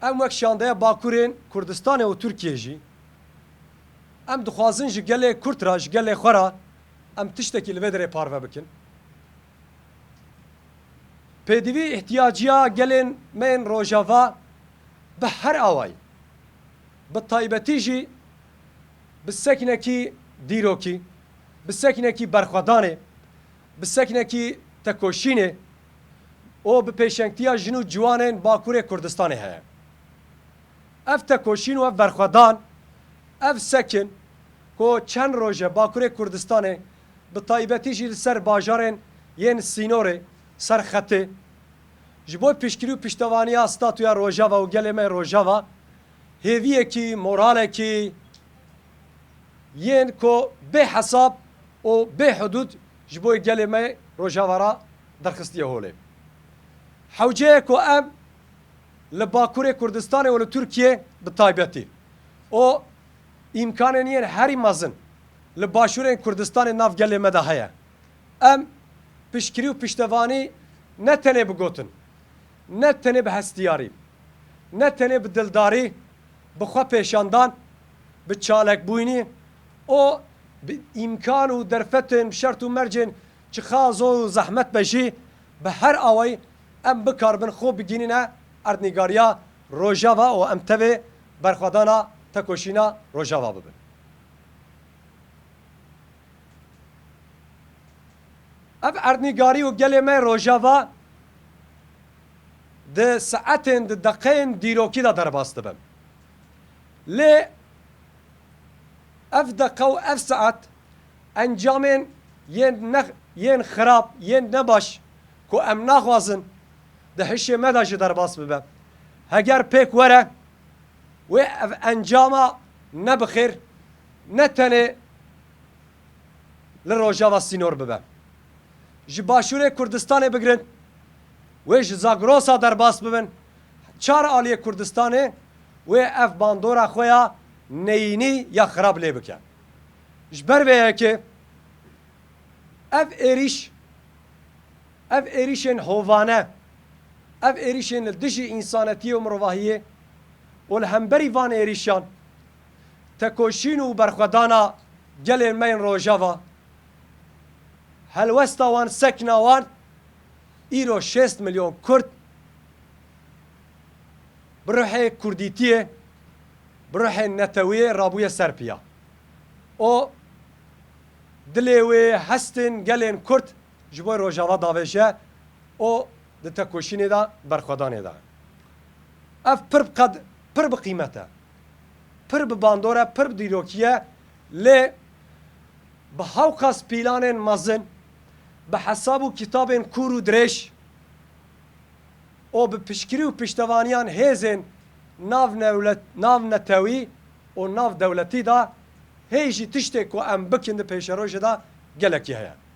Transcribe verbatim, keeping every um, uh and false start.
Em wek şandeya Bakurên Kurdistanê û Tirkiyê jî, em dixwazin ji gelê Kurd re, ji gelê xwe re em tiştekî li vê derê parve bikin. Pêdivî îhtiyaciya gelên me yên Rojava bi her awayî, bi taybetî jî bi seknekî dîrokî, bi seknekî berxwedanê, bi seknekî tekoşînê û bi pêşengtiya jin û ciwanên Bakurê Kurdistanê heye. Ev tekoşîn û ev berxwedan, ev sekin ku çend roj e Bakurê Kurdistanê, bi taybetî jî li ser bajarên yên sînorê, ser xetê, ji bo piştgirî û piştevaniya statûya Rojava û gelê me Rojava, hêviyekî, moralekî yên ku bê hesab û bê hudûd ji bo gelê me Rojava re derxistiye holê. Hewce ye ku em li Bakurê Kurdistanê û li Tirkiyê bi taybetî û îmkanên yên herî mezin li başûrên Kurdistanê nav gelê me de heye. Em piştgirî û piştevanî ne tenê bi gotin, ne tenê bi hestiyarî, ne tenê bi dildarî, bi xwe pêşandan, bi çalakbûyînî û bi îmkan û derfetên, şert û mercên çiqa zor û zehmet be jî, bi her awayî em bikaribin xwe bigihînîne erdnîgariya Rojava û em tevê berxwedana tekoşîna Rojava bibin. Ev erdnîgarî û gelê me Rojava di saetên, di deqeyên dîrokî de derbas dibin. Lê ev deqe û ev saet encamên yên ne, yên xirab, yên nebaş ku em naxwazin di hişê me de jî derbas bibe. Heger pêk were, wê ev encama ne bi xêr, ne tenê li Rojava sînor bibe. Ji Başûrê Kurdistanê bigirin, wê ji Zagrosa derbas bibin, çar aliyê Kurdistanê wê ev bandora xwe ya neyînî ya xirab lê bike. Ji ber vê yekê ev êrîş, ev êrîşên hovane, ev êrîşên li dijî însanetiyê û mirovahiyê û li hemberî van êrîşan tekoşîn û berxwedana gelên me yên Rojava, helwesta wan, sekna wan, îro şêst milyon Kurd bi ruhê Kurdîtiyê, bi ruhê netewiyê rabûye ser piya. Û dilê wê, hestên gelên Kurd ji bo Rojava davêje û di tekoşînê de, berxwedanê de. Ev pir bi qed-, pir bi qîmet e. Pir bi bandor e, pir bi dîrokî ye. Lê bi hewqas pîlanên mezin, bi hesab û kitabên kûr û dirêj û bi piştgirî û piştevaniyan hêzên nav newlet-, nav netewî û nav dewletî de, hê jî tiştê ku em bikin di pêşerojê de gelekî heye.